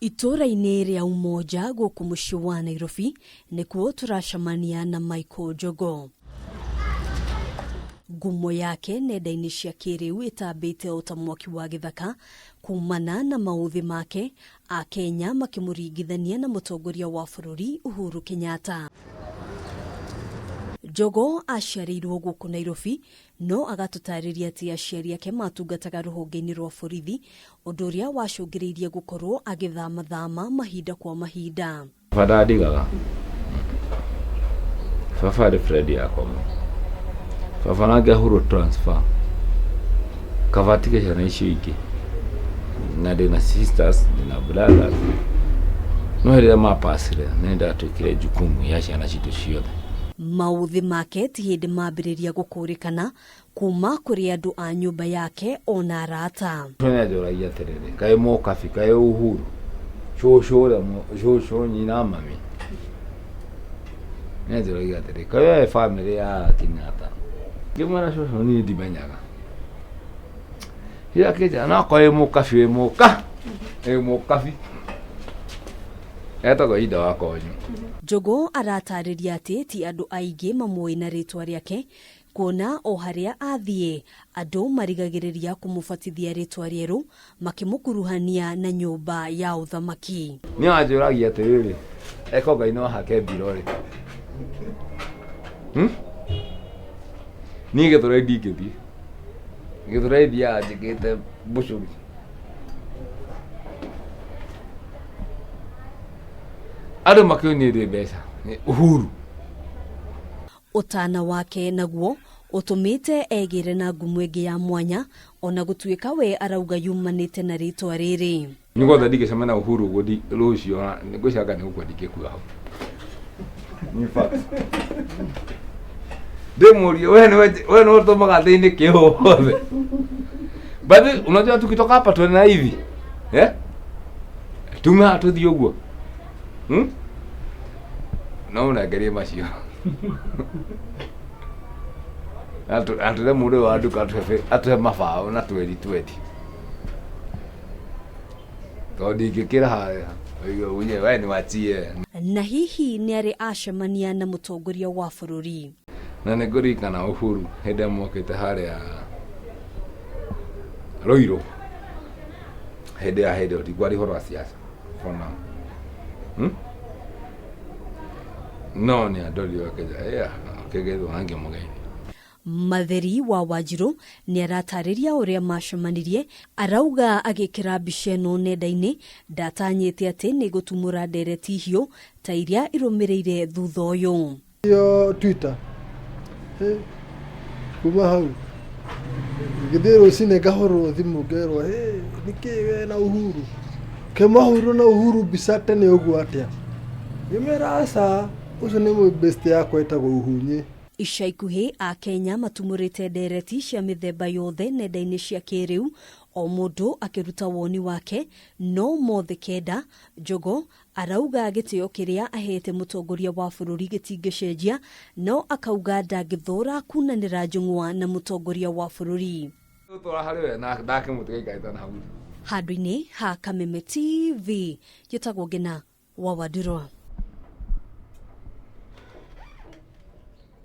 Itũũra-inĩ rĩa Umoja gũkũ mũciĩ wa Nairobi nĩkuo tũracemania na Michael Njogo. Ngumo yake nenda-inĩ cia kĩrĩu ĩtambĩte o ta mwaki wa gĩthaka kumana na maũthĩ make, Akenya makĩmũringithania na mũtongoria wa bũrũri Uhuru Kenyatta. Njogo aciarĩirwo gũkũ Nairobi no agatũtarĩria atĩ aciari ake matungataga rũhonge-inĩ rwa borithi, ũndũ ũrĩa wacũngĩrĩirie gũkorwo agĩthamathama mahinda kwa mahinda. Baba ndandigaga. Baba arĩ friend yakwa mũno. Baba nake ahũrwo transfer. Kaba atige ciana icio ingĩ. Na ndĩna sisters, ndĩna brothers. No hĩndĩ ĩrĩa mapacire, nĩ ndatuĩkire jukumu ya ciana citũ ciothe. Maũthĩ make ti hĩndĩ mambĩrĩria gũkũrĩkana kuma kũrĩ andũ a nyũmba yake ona arata. Nĩ anjũragia atĩrĩrĩ, kaĩ mũkabi, kaĩ Uhuru, cũcũ ũrĩa cũcũ nyina mami. Nĩ anjũragia atĩrĩ, kaĩ we bamĩrĩ ya Kenyatta? Ngĩmwĩra cũcũ niĩ ndimenyaga. Hihi akĩnjĩra no akorwo wĩ mũkabi wĩ mũka, wĩ mũkabi. Etagwo Ida wa Konyo. Njũgũ aratarĩria atĩ ti andũ aingĩ mamũĩ na rĩtwa rĩake kuona o harĩa athiĩ andũ marigagĩrĩria kũmũbatithia rĩtwa rĩerũ makĩmũkuruhania na nyũmba ya ũthamaki. Nĩ anjũragia atĩrĩrĩ, eko Ngai no hake mbiro rĩ? Hmm? Niĩ Gĩthũrai ndingĩthiĩ. Gĩthũrai thiaga njĩkĩte mbũcũri. Andũ makĩũĩ niĩ ndĩ mbeca. Nĩ Uhuru. Ũtana wake naguo ũtũmĩte egĩre na ngumo ĩngĩ ya mwanya ona gũtuĩka we arauga yumanĩte na rĩtwa rĩrĩ. Nĩ gwothe ndingĩcemania na Uhuru ũguo rũciũ ngwĩciria nĩ gũkua ndingĩkua hau. In fact, ndĩmũrie we nĩwe we nĩwe ũtũmaga thĩinĩke wothe. But unajua tukitoka hapa tuende na hivi eh? Tume haha tũthiĩ ũguo hmm? No ũnengerie macio atũre mũndũ ũyũ wa nduka atũhe mabaũ na twendi twendi tondũ ndingĩkĩra harĩa ũigue we nĩ wachie. Na hihi nĩ arĩ acemania na mũtongoria wa bũrũri? Na nĩ ngũririkana Uhuru hĩndĩ ĩrĩa mokĩte harĩa Ruiru hĩndĩ ya hĩndĩ ĩyo ndikwaria ũhoro wa siasa for now hmm? No nĩ andorire akĩnjĩra yeah, akĩgeithwo na ngĩmũgeithia. Matheri wa Wanjirũ nĩ aratarĩria ũrĩa macemanirie, arauga agĩkĩra mbica ĩno nenda-inĩ ndatanyĩte atĩ nĩ ĩgũtumũra ndereti hiũ ta iria irũmĩrĩire thutha ũyũ. Iyo Twitter. Hey, kuma hau ngĩthiĩ rũcinĩ ngahũrwo thimũ ngerwo hey, nĩkĩ we na Uhuru kĩmahũrirwo na Uhuru mbica tene ũguo atĩa ngĩmera aca ũcio nĩ best yakwa ĩtagwo Uhunyĩ. Ica ikuhĩ Akenya matumũrĩte ndereti cia mĩthemba yothe nenda-inĩ cia kĩrĩu, o mũndũ akĩruta woni wake, no mothe kenda, Njogo arauga gĩtĩo kĩrĩa ahete mũtongoria wa bũrũri gĩtingĩcenjia, no akauga ndangĩthũra kunanĩra njũng'wa na mũtongoria wa bũrũri. Tũtwara harĩ we na ndakĩmũtiga aikarĩte na hau. Handũ-inĩ ha Kameme TV, njĩtagwo Ngĩna wa Wandirwa.